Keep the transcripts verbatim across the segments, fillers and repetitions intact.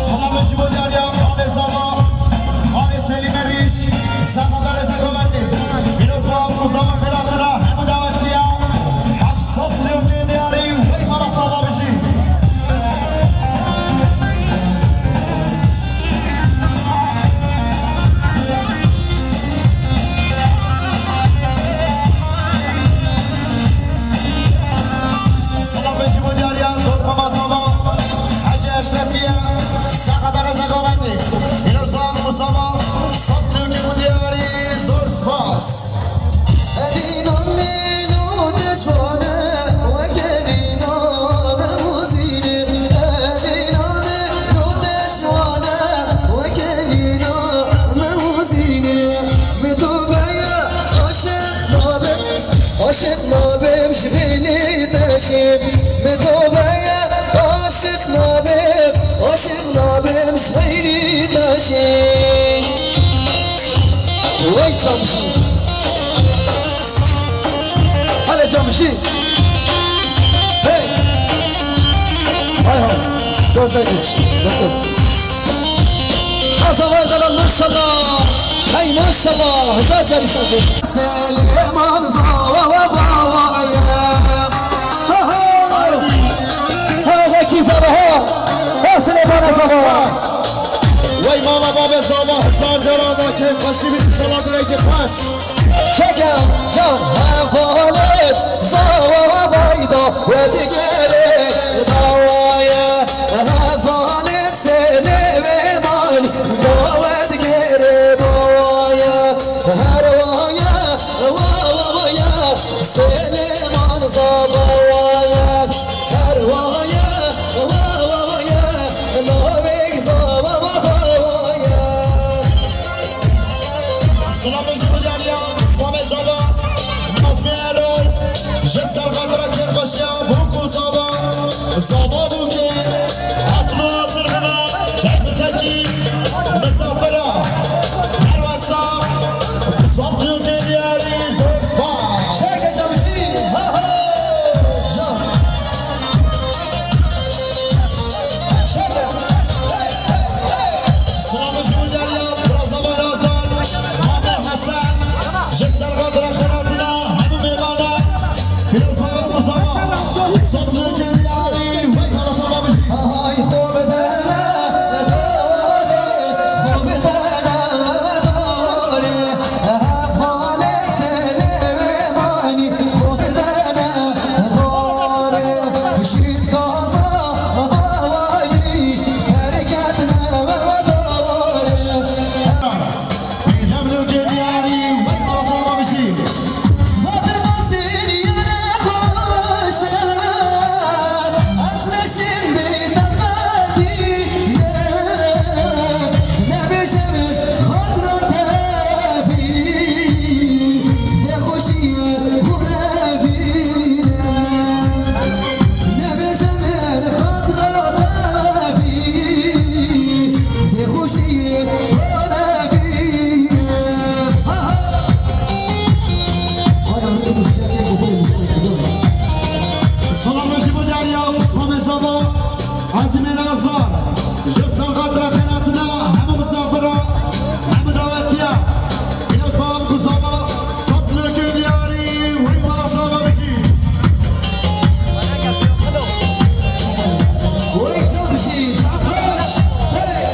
Selamê ji bo diyariya Xalê Zava, Xalê Selîmê Rîş, Serxwedarê Zegovendê. Pîroz be ev ku zava xêr hatine, hemû dawetiya. Heft sed lewçê diyarî wey mala tava bijî. Selam be ji bo diyariya Dokma Mazava, Hecî Eşrefiye, Serxwedarê Zegovendê. Pîroz be ev ku zava, sed lewçê bo diyarî, zor spas. Aşık nabim ji bînî deşim, mi tobeye aşık nabim, aşık nabim ji bînî deşim. Wey çamşî. Hele çamşî. Hey. Hay hay. Dörde yüz. Dörde yüz. Hazava zelal maşallah. Hey maşallah. Hezar carî sağ ol. Süleyman zava ve bavaye. Ha, ha. Ha, vekî zava, ha. Ha, Süleyman zava. Wey mala babê zava, hezar cara da keyfxweşî bî, înşallah dilekî xweş. Çeke can hevalê zava vayda, we digere dawaye. Hevalê Süleyman da, we digere dawaye. Her waye, wa, wa, waye, Süleyman zava waye. Her waye, wa, wa, waye, navek zava, wa, wa, waye. Selamê ji bo diyariya Slamê Zava, Nazmê Erol, ji Serxwedara Kêrxweşiya Bûk û Zava, Zava Bûkê, Hatno Hazir Hina, Çek Tekî, Misafira, Herwesa, Zava Bûkê diyarî, zor spas. Çek Çamşî, ha ha. Silav ji bo Derya, Xamê Zava, Ezîmê Nazdar, ji ser xatira xenatina hemû misafira, hemû dawetiya. Îlot bab ku Zava, sed lêkê diyarî, wey mala Zava bijî. Wey çaw bijî, saf baş. Hey!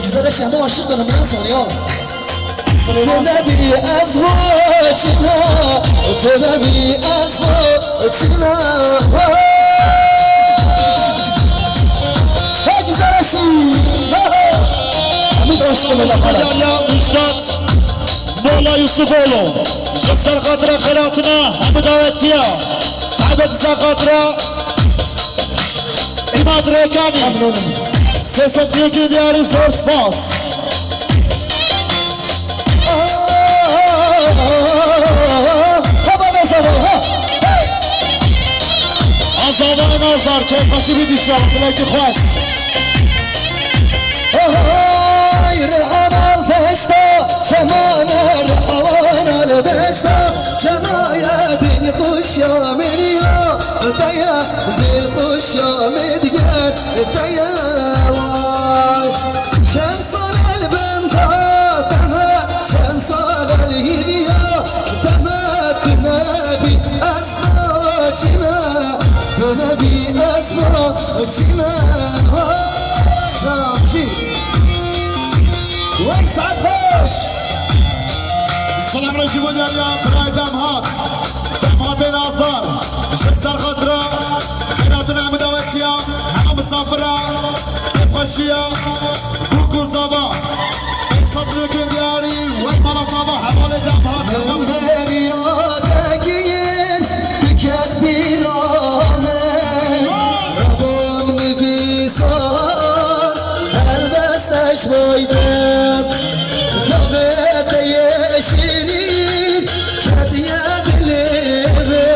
Güzel eşya, bu aşık hanım, nasıl ya? Tena bi ez boçina, tena bi ez boçina. Hey, güzel eşi. Hamid aşkım, Allah Allah. Derya Üstad, Mola Yusufoğlu. Ji ser xatira xelatina hemû dawetiya. Taybet ser xatira Îmad Rêkanî. Sesetiye diyarî zor spas. Azadana azar, keyfbaşî bidîşa, dilekî xweş. Ay, Rihan al deşta, çemane Rihan al deşta, çemaya dil xuşa meriya, daya dil xuşa mediger, daya vay. Çend sal el benda, deme, çend sal el gidiya, deme, tu nebi ez boçî me, tu nebi ez boçî me. Çavşî. Wek saet xweş. Selam re ji bo derya birayê Demhat. Demhatê nazdar. Ji ser xatira xeyratûn hemû dawetiya, hemû misafira, kêfxweşiya, bûk û zava. Ey sed milyonkên diyarî, wey mala zava, hevalê Demhat, hevalê. Derya dekin diket bîra me. Rabam nivîsar, helbest eş boydem. Navê te yê şîrîn, ketiye dilê min.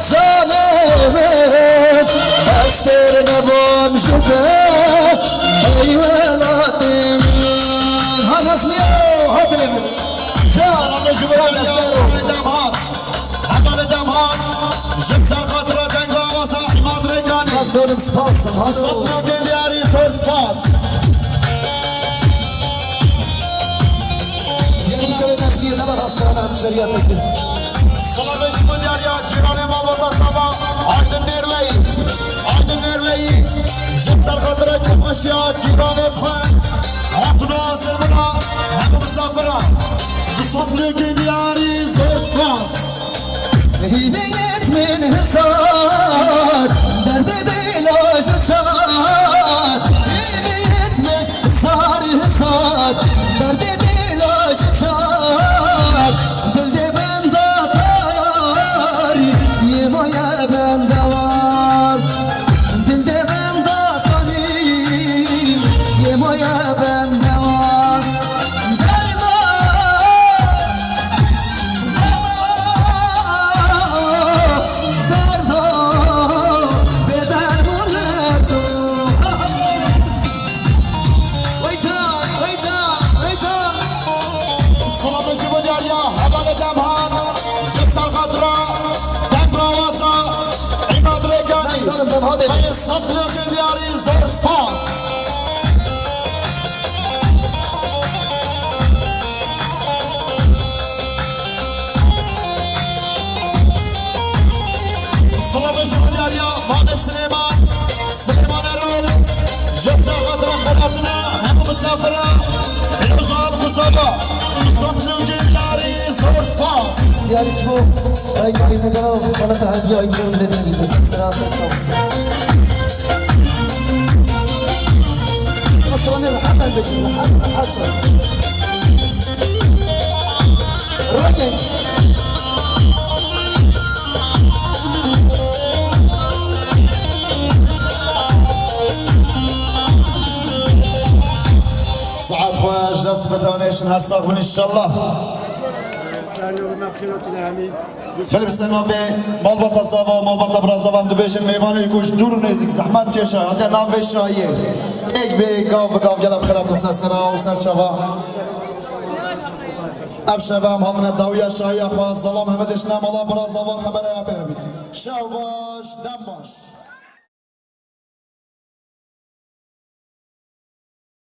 Canê min, ez têr nebûm ji te, ey welatê min. Ha Nazmiyo, ha dilê min. Can, Selam ji bo can derya, Nazmiyo. Hevalê Demhat. Hevalê Demhat. Ji ser xatira denga awaza Îmad Rêkanî. Memnûnim, spas, ha. Sed milyonkên diyarî zor spas. Yekî çewê Nazmiye, ne rast, ne rast, feriya tekir. Selam ji bo derya, cîranê malbata Sava. Aydin Nêrweyî. Aydin Nêrweyî. Ji ser xatira kêfxweşiya cîranê xwe. Hatuna Sirmina, hemû misafira. Du sed milyonkên diyarî zor spas. Hîviyet min hesar, derdê dila ji çar. Hîviyet min hesar, hesar, derdê dila ji çar. Dil dê benda tarî, yê moye benda war. Dil dê benda tarî, yê moye benda war. Derda, derda, bê derman derdo. Vay can, vay can, vay can. Selam ji bo derya, hevalê Demhan, ji ser xatira, deng awaza, Îmad Rêkanî. Deng, deng, deng, hadi. Hayır, sed milyonkên diyarî, zor spas. Selam ji bo derya, Mamê Silêman. Silêman Erol, ji ser xatira xelatina hemû misafira, pêroza ev guzara, du sed milyonkên diyarî zor spas. Diyarî ji bo rayî ne dera xelata hediya yî lê dî, sira ser şaf. Aslanê hemen bejin, hemen, hemen. Rogen. Saet xweş, dest bi tewnêşin, her sax bin inşallah. Belê bi ser navê malbata Zava, malbata bira Zava em dibêjin mêvanê ku ji dûr û nêzik zehmet kêşa hatiye navê şahiyê. Êk bê gav bi gav gelek xelata ser sera û ser çava. Ev şeve em hatine dawiya şahiya xwe, zalam heve dişine mala bira Zava xebere ya pê hebît. Şev baş, dem baş.